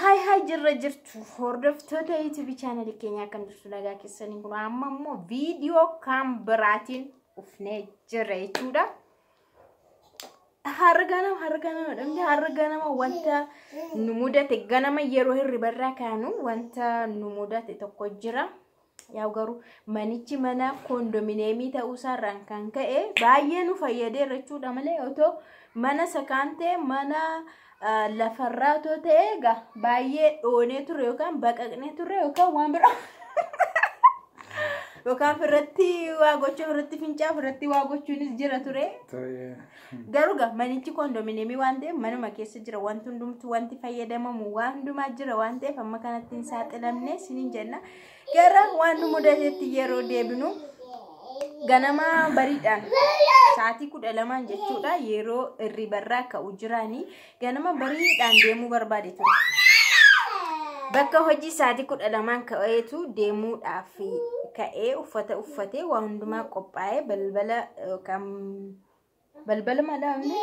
Haay haay, jirra jirtu hordoftoota YouTube chaanalii keenyaa, akkam jirtu? Nagaa keessanii? Kun amma immoo viidiyoo kan biraatiin dhufnee jirra jechuudha. Har'a ganama, har'a ganama dhamni, har'a ganama wanta nu mudate, ganama yeroo hirribarraa kaanu wanta nu mudate tokko jira. Yaa garuu manichi mana koondominiyeemii ta'uu isaarraan kan ka'e baay'ee nu fayyadeera jechuudha malee, otoo mana sakaan ta'e, mana lafarraa otoo ta'e egaa baay'ee dhoonee ture yookaan baqaqnee ture yookaan waan biraa yookaan ofirratti waa gochuu, ofirratti fincaa, ofirratti waa gochuunis jira ture. Garuu gaa manichi koondominiyeemii waan ta'eef manuma keessa jira, wanti hundumtu, wanti fayyadamamu waan hundumaa jira waan ta'eef amma kanatti hin saaxilamne siniin jenna. Gara waan nu mudatetti yeroo deebinu, ganama bariidhaan sa'aatii 12 jechuudha, yeroo hirribarraa ka'u jiraanii ganama bariidhaan deemuu barbaade ture. Bakka hojii sa'aatii 12 ka'eetu deemuudhaaf ka'ee, uffata uffatee, waan hundumaa qophaa'ee, balbala yookaan balbala madaamne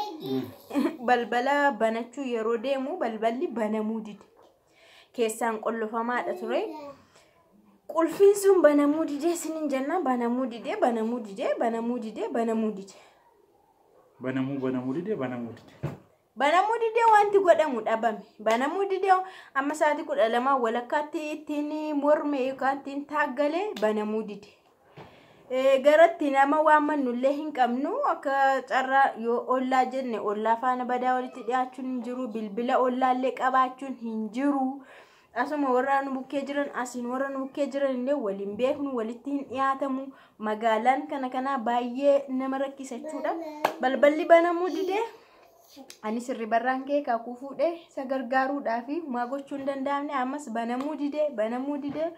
balbala banachuu yeroo deemu balballi banamuu dide. Keessaan qollofamaadha ture. Qulfiin sun banamuu didee sinin jenna, banamuu didee, banamuu didee, banamuu didee, banamuu dide. Banamuu, banamuu didee, banamuu dide. Banamuu didee, wanti godhamu dhabame. Banamuu didee, amma sa'aatii 12 walakkaatti ittiin morme yookaan ittiin taaggalee banamuu dide. Garatti nama waammannu illee hin qabnu. Akka carraa yoo ollaa jenne, ollaa faana badaa walitti dhiyaachuun hin jiru, bilbila ollaallee qabaachuun hin jiru. Asuma warra nu bukkee jiran, asiin warra nu bukkee jiran illee waliin beeknu, walitti hin dhiyaatamu. Magaalaan kana kanaa baay'ee nama rakkisa jechuudha. Balballi banamuu didee, ani sirribarraan kee kakuu fuudhee isa gargaaruudhaa fi maa gochuu hin danda'amne. Ammas banamuu didee, banamuu didee,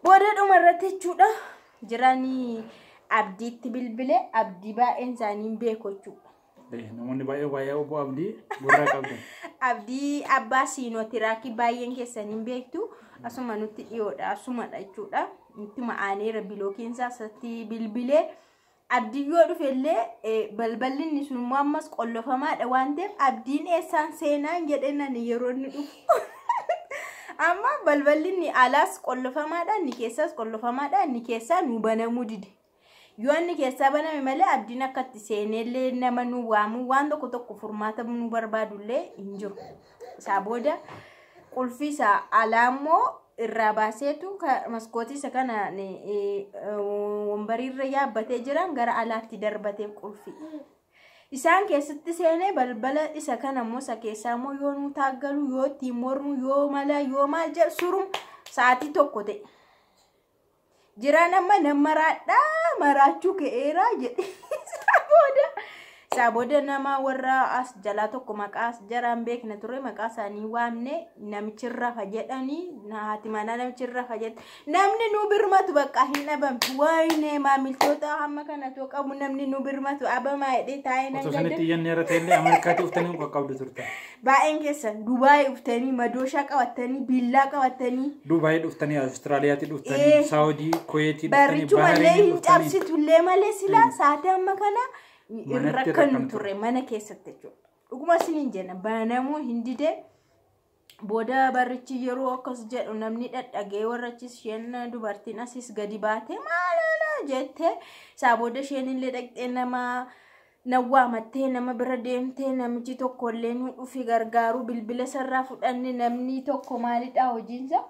booda dhuma irratti jechuudha jiranii Abdiitti bilbilee. Abdii baay'een isaanii hin beeku jechuudha. Namoonni baay'ee baay'ee obbo Abdii gurraa qabdan. Abdii abbaa siinotiraakii baay'een keessan hin beektu. Asuma nutti dhiyoodha, asumadha jechuudha. Nutti ma'aaneera bilookiinsaa asatti bilbilee. Abdii yoo dhufe illee balballi inni sun immoo ammas qollofamaadha waan ta'eef, Abdiin eessaan seenaan jedhee ani yeroo inni dhufu. Amma balballi inni alaas qollofamaadha, inni keessaas qollofamaadha, inni keessaa nu banamuu dide. Yoo inni keessaa baname malee Abdiin akka itti seenellee nama nu waamu, waan tokko tokko furmaata nu barbaadullee hin jiru. Isaa booda qulfii isaa alaa immoo irraa baaseetu maskootii isa kana wombariirra yaabbatee jiran gara alaatti darbatee qulfii. Isaan keessatti seenee balbala isa kana immoo isa keessaa immoo yoo nu taaggalu, yoo ittiin mormu, yoo mala, yoo maal jedhu, surum sa'aatii 1 ta'e. Jiraan amma nama maraadhaa maraachuu ka'eera jedhe. Isaa booda nama warra as jalaa tokko, maqaa as jaraan beekna ture, maqaa isaanii waamne. Namichi rafa jedhanii, haati manaa namichi rafa jedhe. Namni nu birmatu bakka hin dhabamtu. Wayne, maamiltoota hamma kana too qabu, namni nu birmatu abamaa jedhee taa'ee nan Otoo gadda. sanitti iyyannee irra ta'ellee Ameerikaatti uftanii qaqqabdu turte. Baay'een keessan Dubaayii dhuftanii, madooshaa qabattanii, billaa qabattanii. Dubaayii dhuftanii, Awustiraaliyaatti dhuftanii, Saawudii, Kuweetii dhuftanii, Barrichumallee Bahareenii hin dhuftanii. cabsitullee malee silaa sa'aatii amma kana Manatti rakkannu rakkannu turre mana keessatti jechuudha. Dhuguma isiniin jenna, banamuu hin dide. Booda barrichi yeroo akkas jedhu namni dhadhagee, warra achis isheen dubartiin asis gadi baate, maal jette. Isaa booda isheen illee dhaqxee nama nawwaamattee, nama bira deemtee, namichi tokkollee nu dhufi gargaaru bilbila sarraa fudhanne. Namni tokko maalidha hojiinsa?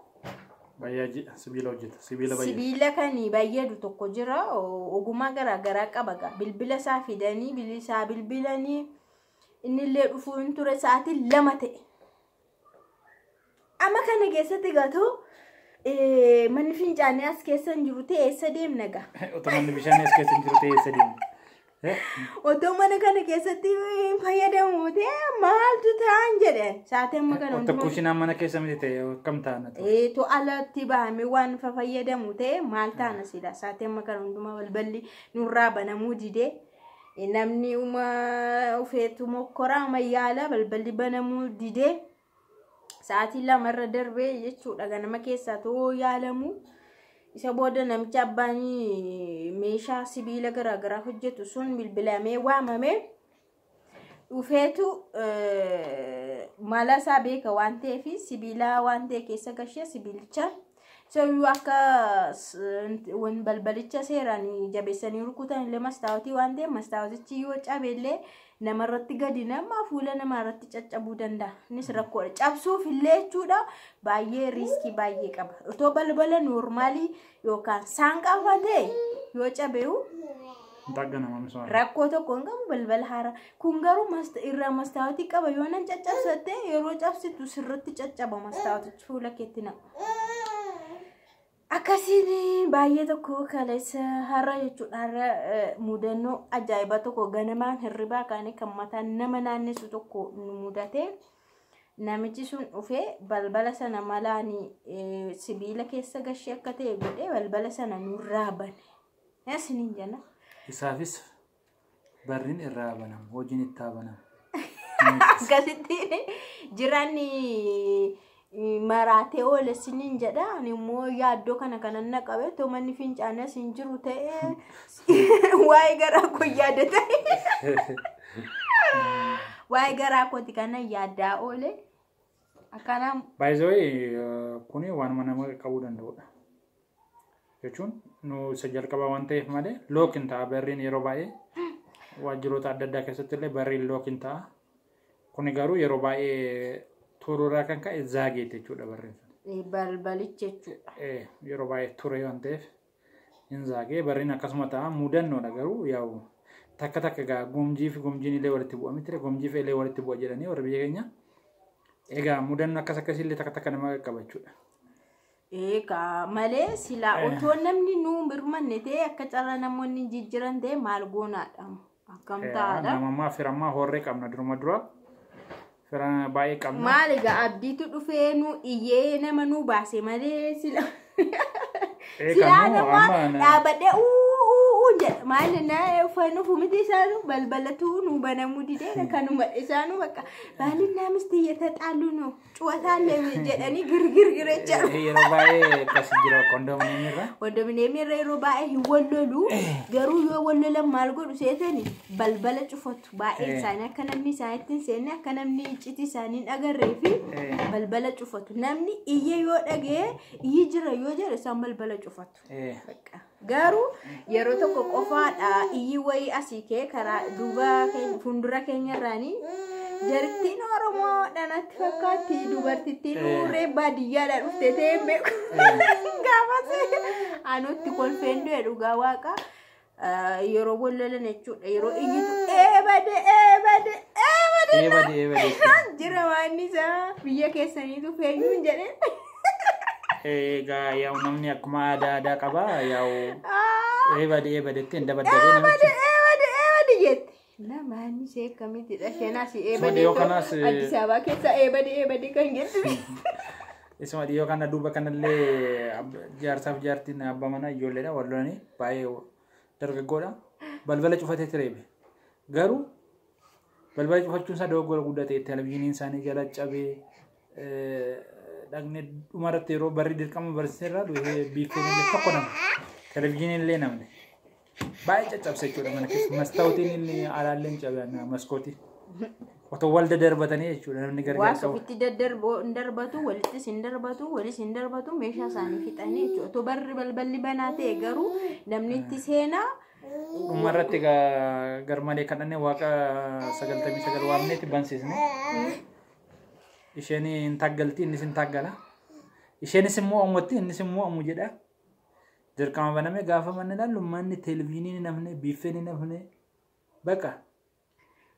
Baay'ee sibiila hojjeta. Sibiila baay'ee. Sibiila kan bayyadu tokko jira, ogummaa garaagaraa qaba gaa. Bilbila isaa fidanii isaa bilbilanii, innillee dhufuu hin ture, sa'aatii 2 ta'e. Amma kana keessatti gatoo manni fincaanii as keessa hin jiru ta'e eessa deemna gaa? Otoo manni bishaanii as keessa hin jiru ta'e eessa deemna? Otoo mana kana keessatti hin fayyadamu ta'e maaltu ta'an jedhan sa'aatii amma kana Otoo hundumaa. kushinaan mana keessa miti ta'e akkam taana ta'e? To alatti bahame waan fayyadamu ta'e maal taana sila? Sa'aatii amma kana hundumaa balballi nurraa banamuu didee, namni uma ufeetu mokkoraa ammayyaala, balballi banamuu didee, sa'aatii 2 irra darbee jechuudha ganama keessaa too yaalamu. Isa booda namicha abbaan meeshaa sibiila garaagaraa hojjetu sun bilbilamee waamame. Dhufeetu mala isaa beeka waan ta'eef sibiila waan ta'e keessa gashee sibiilicha isayyuu akka balbalicha seeraan jabeessanii rukutan illee mastaawotii waan ta'eef mastaawotichi yoo cabe illee namarratti gadi nama fuula namaarratti caccabuu danda'a. Innis rakkoodha. Cabsuuf illee jechuudha baay'ee riiskii baay'ee qaba. Otoo balbala noormaalii yookaan saanqaa ta'e yoo cabeewu rakkoo tokko hin qabu balbala haaraa. Kun garuu irraa mastaawotii qaba yoo nan caccabsatte yeroo cabsitu sirriitti caccaba mastaawotichi fuula keetti nama. Akkasiin baay'ee tokko kaleessa har'a jechuudha. Har'a mudannoo ajaa'iba tokko ganamaan hirribaa kaanii kan mataan nama naannessu tokko nu mudate. Namichi sun dhufee balbala sana malaan sibiila keessa gashee akka ta'e godhee balbala sana nurraa bane. Isiniin jenna. Isaafis barriin irraa banamu, hojiin itti haa banamu. Akkasittiin jiraanni maraatee oole isiniin jedha. Ani immoo yaaddoo kana kanan na qabe otoo manni fincaanii as hin jiru ta'ee waa'ee garaa koo yaada ta'e. Waa'ee garaa kooti kana yaaddaa oole. Akkana. Baay'ee kuni waanuma nama qabuu danda'udha. Jechuun nu isa jalqabaa waan ta'eef malee look hin ta'a barriin yeroo baay'ee waajjiroota adda addaa keessatti illee barriin look hin ta'a. Kuni garuu yeroo baay'ee turuurraa kan ka'e zaageeti jechuudha barriin sun. Balbalicha jechuudha. Yeroo baay'ee ture waan ta'eef hin zaagee barriin akkasuma ta'a mudannoodha garuu yaa'u takka takka egaa gomjii fi gomjiin illee walitti bu'a miti gomjii fi illee walitti bu'a jedhanii warra biyya keenya. Egaa mudannoo akkas akkasii illee takka takka nama qaqqaba jechuudha. Egaa malee silaa otoo namni nu birmanne ta'e akka carraa namoonni jijjiiran ta'e maal goonaadha? Akkam ta'aadha? Namammaa firammaa horree qabna duruma dura. Fira baay'ee qabna. Maal egaa abdiitu dhufee nu iyyee nama nu baase malee sila. Silaa nama dhaabadhee uuu jedha maal na nufu miti isaanu balbalatu nu banamuu didee kanuma isaanu bakka baalinaa mistiyya taxaallu nu cuwataallee jedhanii girgirgir jecha. Yeroo baay'ee akkas jira kondominiyeemii irra. Kondominiyeemii irra yeroo baay'ee hin wallolu garuu yoo wallolan maal godhu seetani balbala cufatu baay'een isaanii akka namni isaaniitti hin seenne akka namni iccitii isaanii hin agarree fi balbala cufatu namni iyya yoo dhagee iyyi jira yoo jedhe isaan balbala cufatu. Garuu yeroo tokko qofaadha iyyi wayii asii kee karaa duuba fuuldura keenya irraanii jarittiin Oromoo dhanatti fakkaatti dubartittiin uree baadiyyaadha dhuftee ta'ee beeku. Gaafas anutti kolfeen du'e dhugaa waaqa yeroo wallolan jechuudha yeroo iyyitu eebade eebade eebade Eebade jira waan isaa biyya keessaniitu feeyyuun jedheen. Egaa yaa'u namni akkuma aadaa aadaa qaba yaa'u eebade eebadetti hin dabaddabee namichi. Eebade eebade jette. Namaan ishee akkamittidha isheen asii eebade dhiyoo kanaas, Addis Ababaa keessa eebade eebade kan jettu. Isuma dhiyoo kana duuba kanallee jaarsaaf jaartiin abbaa manaa ijoolleedha wal lolanii baay'ee dargaggoodha. Balbala cufatee tireebe. Garuu balbala cufachuun isaa dogoggora guddaa ta'e televizyiiniin isaanii jala cabee dhaqnee dhumarratti yeroo barri dirqama barsiiserraa du'ee biiffeen illee tokko namni televizyiiniin illee namni baay'ee caccabsa jechuudha mana keessa mastaawotiin inni alaallee hin cabe maskootii otoo wal dadarbatanii jechuudha namni gargar Waas qabu. ofitti hin darbatu walittis hin darbatu walis hin darbatu meeshaa isaanii fixanii jechuudha. Otoo barri balballi banaa ta'e garuu namni itti seenaa Dhumarratti egaa garmalee kadhannee waaqa 99 waamneetti bansiisne. Isheen hin taggalti innis hin taggala. Isheenis immoo ammatti innis immoo ammu jedha. Dirqama baname gaafa manni ilaallu manni televizyiiniin hin hafne biiffeen hin hafne baqa.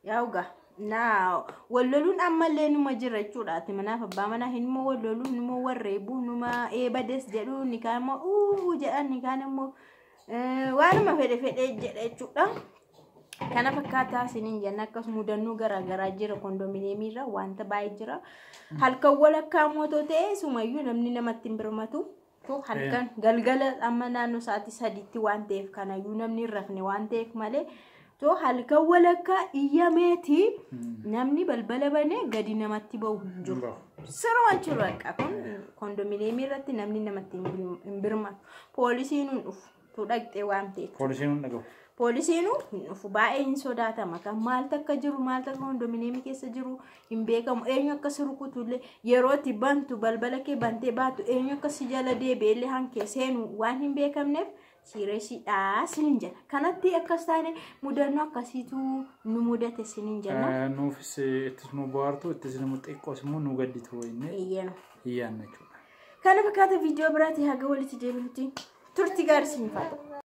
Yaa'ugaa naa walloluun ammallee numa jira jechuudha. Ati manaaf abbaa manaa hinuma walloluun numa warreebuu numa eebades jedhu ni kaan immoo uuu jedhan ni kaan immoo waanuma fedhe fedhe jedha jechuudha. Kana fakkaataa isiniin jenna akkasuma mudannoo garaagaraa jira kondominiyeemii irra wanta baay'ee jira. Halkan walakkaa mootoo ta'e sumayyuu namni namatti hin birmatu. Halkan galgala amma naannoo sa'aatii 3tti waan ta'eef kanayyuu namni hin rafne waan ta'eef malee too halkan walakkaa iyyameeti namni balbala banee gadi namatti bahu hin jiru. Siruma jiru bakka kun kondominiyeemii irratti namni namatti hin birmatu. Poolisiin hin dhufu. Too dhaqxee waan ta'eef. Poolisiin hin dhagahu. Poolisiinuu hin dhufu, baay'ee hin sodaatama. Kan maaltu akka jiru, maaltu akka kondominiyeemii keessa jiru hin beekamu. Eenyu akka si rukutullee yeroo itti bantu, balbala kee bantee baatu, eenyu akka si jala deebi'ellee hankee seenu waan hin beekamneef siireesiidha sinin jedha. Kanatti akkas taane mudannoo akkasiitu nu mudate sinin jenna. Nuufis ittis nu bohaartu, ittis nu xiqqoos immoo nu gadditu inni Eeyyanu. Hiyyaanna jechuudha. Kana fakkaata. Viidiyoo biraatii haga walitti deebinutti turtii gaarii isiniif haa ta'u.